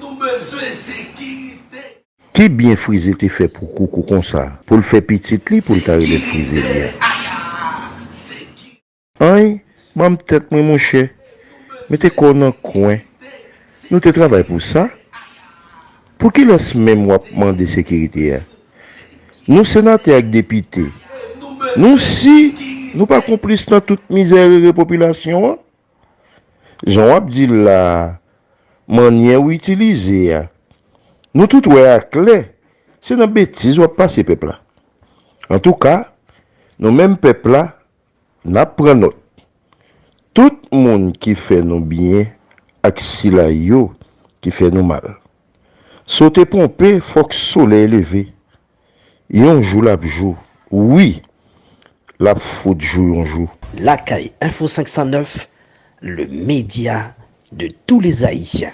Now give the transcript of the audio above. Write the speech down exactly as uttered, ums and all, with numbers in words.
Nou bezwen sekirite. Ki byen Frize te fè pou Koukou konsa? Pou l fè pitit li, pou l ta rele l Frize li a? Anyen, ban m tèt mwen, monchè. Mete kò w nan kwen. Nou te travay pou sa. Pou kilès menm w ap mande sekirite a? Nou senatè ak depite. Nou si nou pa konplis nan tout mizè rere popilasyon an? Jan w ap di l la a, mannyè w itilize a, nou tout wè aklè, se nan betiz w ap pase pèp la. Antouka, nou menm pèp la, n ap pran nòt. Tout moun ki fè nou byen ak sila yo ki fè nou mal. Sote ponpe, fòk solèy leve. Yon jou l ap jou. Wi, l ap fout jou yon jou. Lakay Info cinq cent neuf, le média de tous les Haïtiens.